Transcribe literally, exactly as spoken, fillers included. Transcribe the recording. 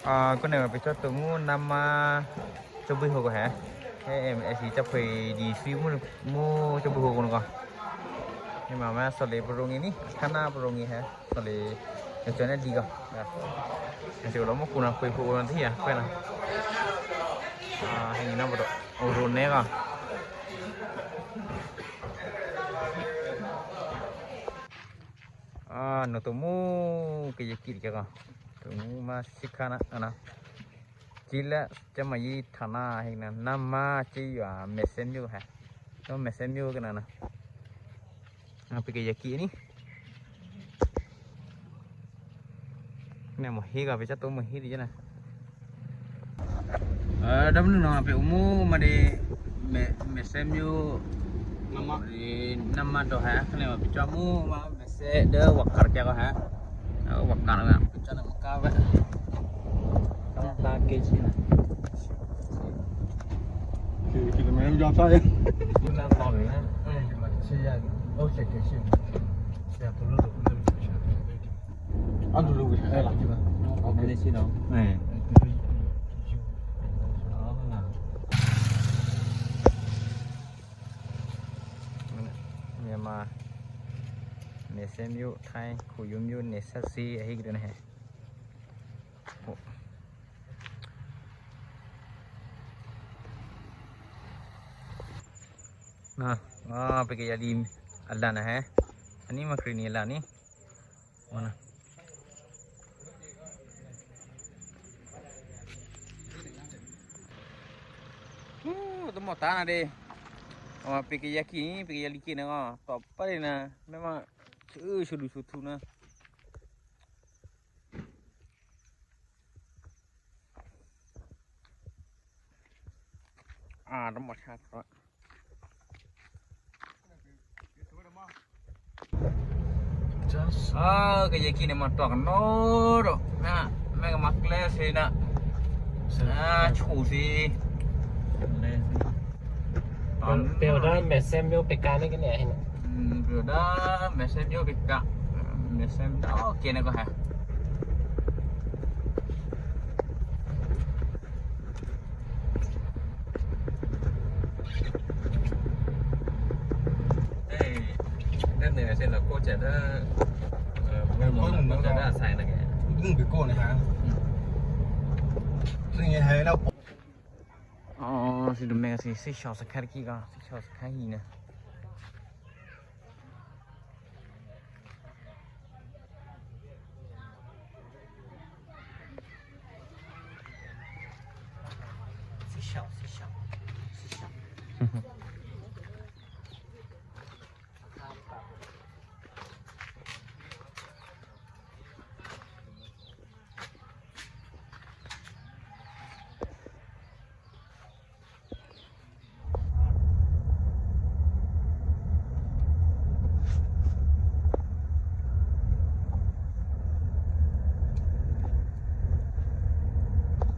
Ah, kone ma picha tumu nama cobi hogo he. He, em, esi chape di sui mu, mu cobi hogo no ko. Ni mama sole burung ini, kana burung ini he. Sole, econe di ko. Ya. Esi ulo mo kuna koi hogo nanti ya, kena. Ah, ini nama bro. Urune ko. Ah, no tumu ke ye kiri ka. Tumu ma sikana ana. Chila chama yi thana hina nama chi ya mesem yu ha. No mesem yu kana na. Apa ke ye kiri ni? Ne mo higa becha to mo hiri jana. Eh, da menu nama pe umu ma de me, mesem yu nama. Di nama do ha, kene ma becha mu ma mese de wakar kya ha. Oh, wakar ga. Becha nama ka ba. Nama ta ke china. Ki, ki, me ya sa ya. Una no me, eh. Che ya. O che ke che. Ya, por lo, por lo. Myanmar. Mesem yu, Thai, kuyum yu, nesa si, ahi gitu nih. Oh. Nah, ah, pikir jadi alana he. Ani makrini alani. Mana? Uh, temo tanah deh. Oh, pikir yakin, pikir yakin na. Top pa na. Memang sudah sudah na. Ah, ada masyarakat. Ah, kaya kini matok noro. Na, mega makles na. Na, chusi. Pero da mesem yo pekane kini ya hina. Hmm, pero da mesem yo peka. Mesem da, oh, kene ko ha. Eh, dan ne se la ko cha da, eh, mo mo ko cha da sai na ke. Ding be ko ne ha. Sing ha na. Oh, si du mega si, si shao sa kar ki ga, si shao sa kar hi na.